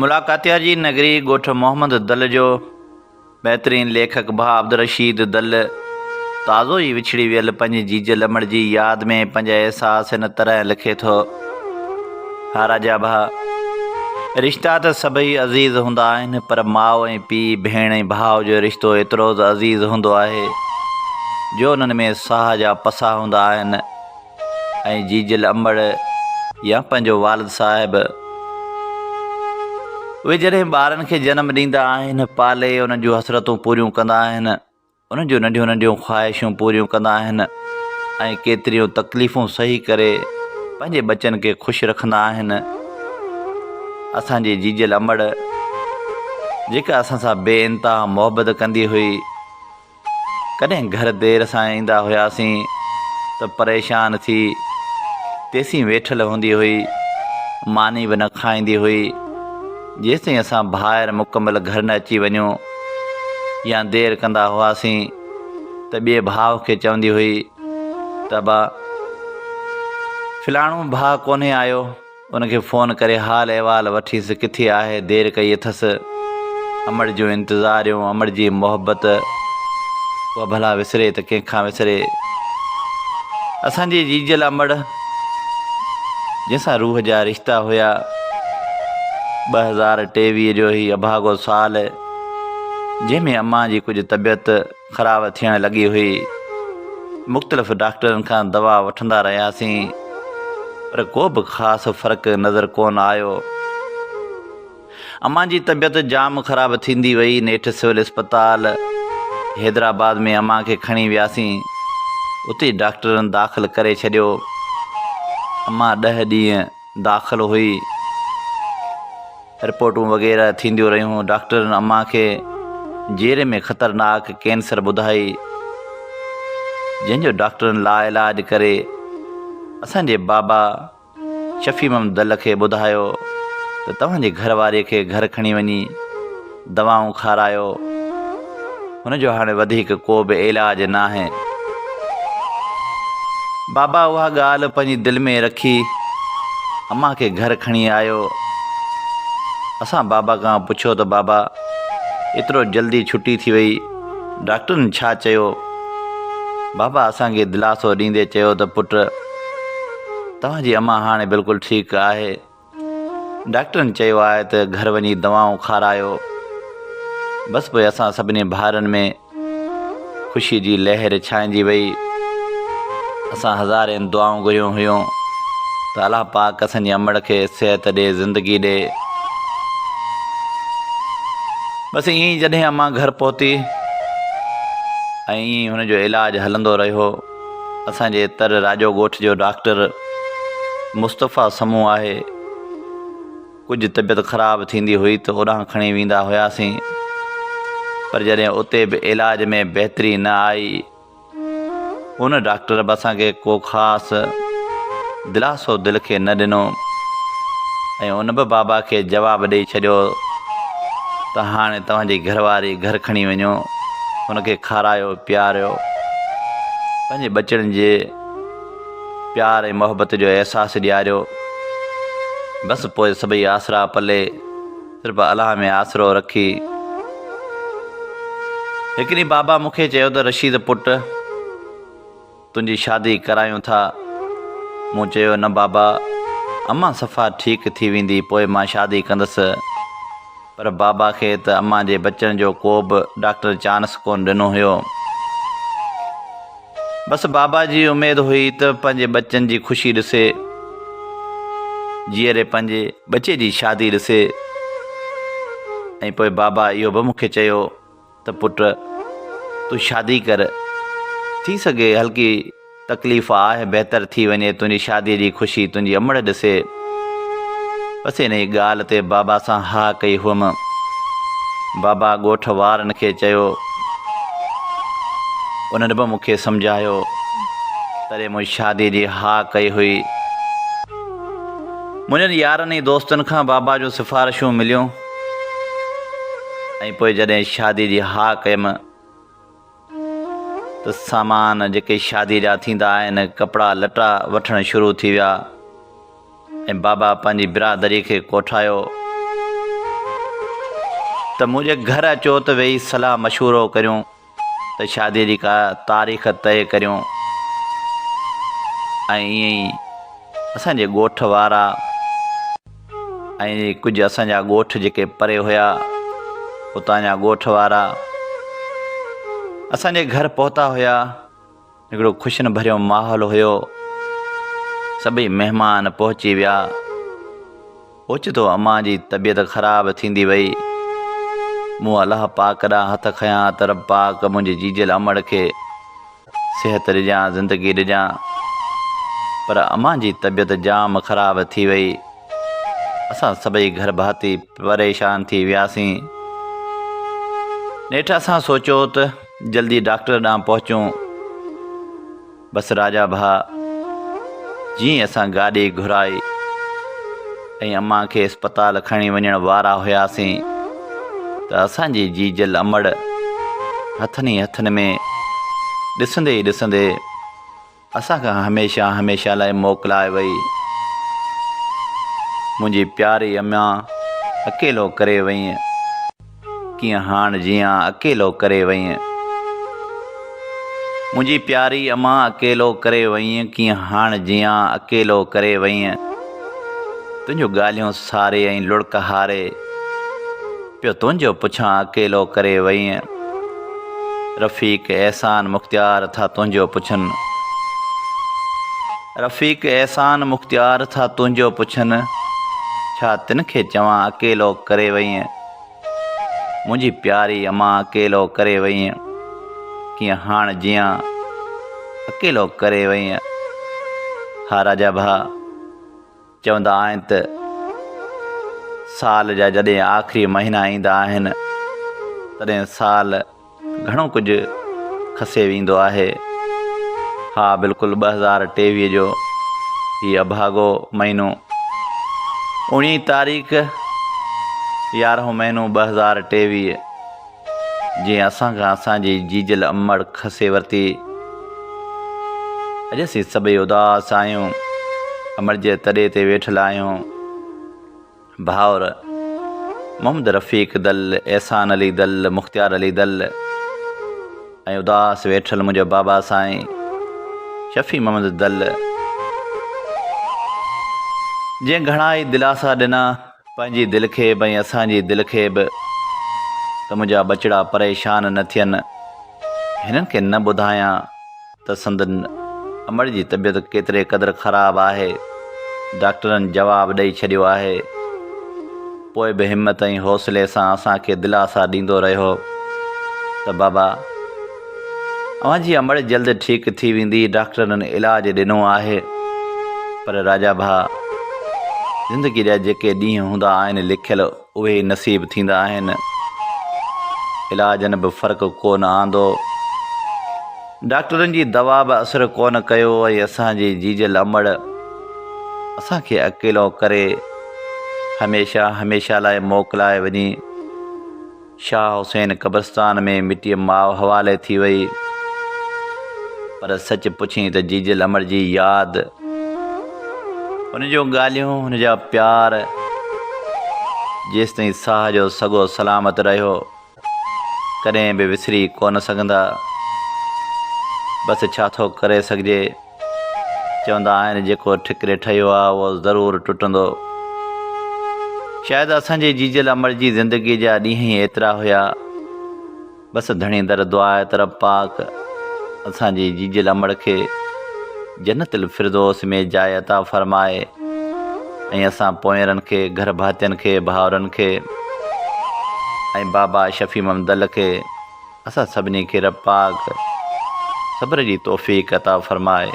ملاقاتيا جي نگري ڳوٺ محمد دل جو بهترين ليکڪ ڀاء عبدالرشيد دل تازو ئي وڇڙي ويل پنهنجي جيجل امڙ جي ياد ۾ پنهنجا احساس هن طرح لکي ٿو. ها راجا ڀاء! رشتا ته سڀئي عزيز هوندا آهن پر ماء ۽ پيء، ڀيڻ ۽ ڀاء جو رشتو ايترو ته عزيز هوندو آهي جو انهن ۾ ساهه جا پساهه هوندا آهن. ۽ جيجل امڙ يا پنهنجو والد صاحب اهي جڏهن ٻارن کي جنم ڏيندا آهن پالي انهن جون حسرتون پوريون ڪندا آهن انهن جون ننڍيون ننڍيون خواهشون پوريون ڪندا آهن ۽ ڪيتريون تڪليفون سهي ڪري پنهنجي ٻچن کي خوش رکندا آهن اسان جي جيجل امڙ جيڪا اسان سان بي انتها محبت ڪندي هئي ڪڏهن گهر دير سان ايندا هياسين ته پريشان ٿي تيسين ويٺل هوندي هئي، ماني به نه کائيندي هئي، جيستائين اسان ڀائر مڪمل گهر نه اچي وڃون يا دير ڪندا هئاسين ته ٻئي ڀاء کي چوندي هئي ته ابا فلاڻو ڀاء ڪونهي آيو. ان کي فون ڪري حال احوال وٺيس ڪٿي آهي دير ڪئي اٿس. امڙ جون انتظاريون امڙ جي محبت اها ڀلا وسري ته ڪنهن کان وسري. اسان جي جيجل امڙ جنهن سان روح جا رشتا هيا. 2023 جو هي اڀاڳو سال جنهن ۾ امان جي ڪجهه طبيعت خراب ٿيڻ لڳي هئي. مختلف ڊاڪٽرن کان دوا وٺندا رهياسين پر ڪو به خاص فرق نظر ڪونه آيو. امان جي طبيعت جام خراب ٿيندي وئي نيٺ سول اسپتال حيدرآباد ۾ امان کي کڻي وياسين. اتي ڊاڪٽرن داخل ڪري ڇڏيو. امان ڏهه ڏينهن داخل هئي. رپورٽون وغيره ٿينديون رهيون. ڊاڪٽرن امان کي جيري ۾ خطرناڪ ڪينسر ٻڌائي، جنهن جو ڊاڪٽرن لاعلاج ڪري اسان جي بابا شفيع محمد دل کي ٻڌايو ته توهان جي گهر واريء کي گهر کڻي وڃي دوائون کارايو، هن جو هاڻي وڌيڪ ڪو به علاج ناهي. بابا اها ڳالهه پنهنجي دل ۾ رکي امان کي گهر کڻي آيو. اسان بابا کان پڇيو ته بابا ايترو جلدي ڇٽي ٿي وئي، ڊاڪٽرن ڇا چيو؟ بابا اسان کي دلاسو ڏيندي چيو ته پٽ توهان جي امان هاڻي بلڪل ٺيڪ آهي. ڊاڪٽرن چيو آهي ته گهر وڃي دوائون کارايو. بس پوء اسان سڀني ڀائرن ۾ خوشي جي لهر ڇانئجي وئي. اسان هزارين دعائون گهريون هيون ته الله پاڪ اسان جي امڙ کي صحت ڏي، زندگي ڏي. بس ائين ئي جڏهن امان گهر پهتي ۽ ائين ئي هن جو علاج هلندو رهيو. اسان جي تر راڄو ڳوٺ جو ڊاڪٽر مصطفيٰ سمون آهي. ڪجهه طبيعت خراب ٿيندي هئي ته اوڏانهن کڻي ويندا هياسين پر جڏهن اتي به علاج ۾ بهتري نه آئي ان ڊاڪٽر به اسان کي ڪو خاص دلاسو دل کي نه ڏنو ۽ ان به بابا کي جواب ڏئي ڇڏيو ته هاڻي توهان جي گهر واري گهر کڻي وڃو هن کي کارايو پياريو پنهنجي ٻچڙن جي پيار ۽ محبت جو احساس ڏياريو. بس پوء سڀئي آسرا پلي صرف الله ۾ آسرو رکي. هڪ ڏينهن بابا مون کي چيو ته رشيد پٽ تنهنجي شادي ڪرايون ٿا. مون چيو نه بابا امان صفا ٺيڪ ٿي ويندي پوء مان شادي ڪندس. پر بابا کي ته امان جي بچڻ جو ڪو به ڊاڪٽر چانس ڪونه ڏنو هيو. بس بابا جي اميد هئي ته پنهنجي ٻچن جي خوشي ڏسي، جيئري پنهنجي ٻچي جي شادي ڏسي ۽ پوء بابا اهو به مون کي چيو ته پٽ تون شادي ڪر، ٿي سگهي هلڪي تڪليف آهي بهتر ٿي وڃي تنهنجي شادي جي خوشي تنهنجي امڙ ڏسي. بس انهي ڳالهه تي بابا سان ها ڪئي هئم. بابا ڳوٺ وارن کي چيو. انهن به مون کي سمجهايو. تڏهن مون شادي جي ها ڪئي هئي. منهنجن يارن ۽ دوستن کان بابا جون سفارشون مليون ۽ پوء جڏهن شادي جي ها ڪيم. ته سامان جيڪي شاديء جا ٿيندا آهن، ڪپڙا لٽا وٺڻ شروع ٿي ويا ۽ بابا پنهنجي برادريء کي ڪوٺايو. ته منهنجي گهر اچو ته ويهي صلاح مشورو ڪريون ته شاديء جي ڪا تاريخ طئي ڪريون ۽ ائين ئي اسان جي ڳوٺ وارا ۽ ڪجهه اسان جا ڳوٺ جيڪي پري هيا اتان جا ڳوٺ وارا اسان جي گهر پهتا هيا. هڪڙو خوشين ڀريو ماحول هيو. سڀئي مهمان پهچي ويا. اوچتو امان جي طبيعت خراب ٿيندي وئي. مون الله پاڪ ڏانهن هٿ کنيا ته رب پاڪ منهنجي جيجل امڙ کي صحت ڏجان، زندگي ڏجان. پر امان جي طبيعت جام خراب ٿي وئي. اسان سڀئي گهر ڀاتي پريشان ٿي وياسين. نيٺ اسان سوچيو ته جلدي ڊاڪٽر ڏانهن پهچون. بس راجا ڀاء جيئن اسان گاڏي گهرائي ۽ امان کي اسپتال کڻي وڃڻ وارا هياسين ته اسان جي جيجل امڙ هٿن ئي هٿن ۾ ڏسندي ئي ڏسندي اسان کان هميشه هميشه لاء موڪلائي وئي. منهنجي پياري امان اڪيلو ڪري وئين. ڪيئن هاڻ جيان اڪيلو ڪري وئين. منهنجي پياري امان اڪيلو ڪري وئين ڪيئن هاڻ جيان اڪيلو ڪري وئين. تنهنجون ڳالهيون ساري ۽ لڙڪ هاري. پيو تنهنجو پڇان اڪيلو ڪري وئين. رفيق احسان مختيار ٿا تنهنجو پڇن. رفيق احسان مختيار ٿا تنهنجو پڇن. ڇا تن کي چوان اڪيلو ڪري وئين. منهنجي پياري امان اڪيلو ڪري وئين. ڪيئن هاڻ جيان اڪيلو ڪري وئين. ها راجا ڀاء. چوندا آهن ته سال جا جڏهن آخري مهينا ايندا آهن تڏهن سال گهڻو ڪجهه کسي ويندو آهي. ها بلڪل 2023 جو هي اڀاڳو مهينو اوڻيهين تاريخ يارهون مهينو 2023 جنهن اسان کان اسان جي جيجل امڙ کسي ورتي. اڄ اسين سڀئي اداس آهيون. امڙ جي تڏي تي ويٺل آهيون. ڀائر محمد رفيق دل، احسان علي دل، مختيار علي دل ۽ اداس ويٺل منهنجو بابا سائين شفيع محمد دل جنهن گهڻا ئي دلاسا ڏنا. پنهنجي دل کي به ۽ اسان جي دل کي به ته منهنجا ٻچڙا پريشان نه ٿين. هنن کي نه ٻڌايان ته سندن امڙ جي طبيعت ڪيتري قدر خراب آهي. ڊاڪٽرن جواب ڏئي ڇڏيو آهي. پوء به همت ۽ حوصلي سان اسان کي دلاسا ڏيندو رهيو ته بابا! اوهان جي امڙ جلد ٺيڪ ٿي ويندي، ڊاڪٽرن علاج ڏنو آهي. پر راجا ڀاء، زندگيء جا جيڪي ڏينهن هوندا آهن لکيل اهي ئي نصيب ٿيندا آهن. علاجن به فرق ڪو نه آندو. ڊاڪٽرن جي دوا به اثر ڪو نه ڪيو ۽ اسان جي جيجل امڙ اسان کي اڪيلو ڪري هميشه هميشه لاء موڪلائي وڃي. شاهه حسين قبرستان ۾ مٽيء ماء حوالي ٿي وئي. پر سچ پڇين ته جيجل امڙ جي ياد، هن جون ڳالهيون، هن جا پيار جيستائين ساهه جو سڳو سلامت رهيو، ڪڏهن به وسري ڪونه سگهندا. بس ڇا ٿو ڪري سگهجي. چوندا آهن جيڪو ٺڪري ٺهيو آ اهو ضرور ٽٽندو. شايد اسان جي جيجل امڙ جي زندگيء جا ڏينهن ئي ايترا هيا. بس ڌڻي در دعا آهي ته رب پاڪ اسان جي جيجل امڙ کي جنت الفردوس ۾ جاء عطا فرمائي ۽ اسان پوئينرن کي، گهر ڀاتين کي، ڀائرن کي ۽ بابا شفيع محمد دل کي اسان سڀني کي رب پاڪ صبر جي توفيق عطا فرمائي.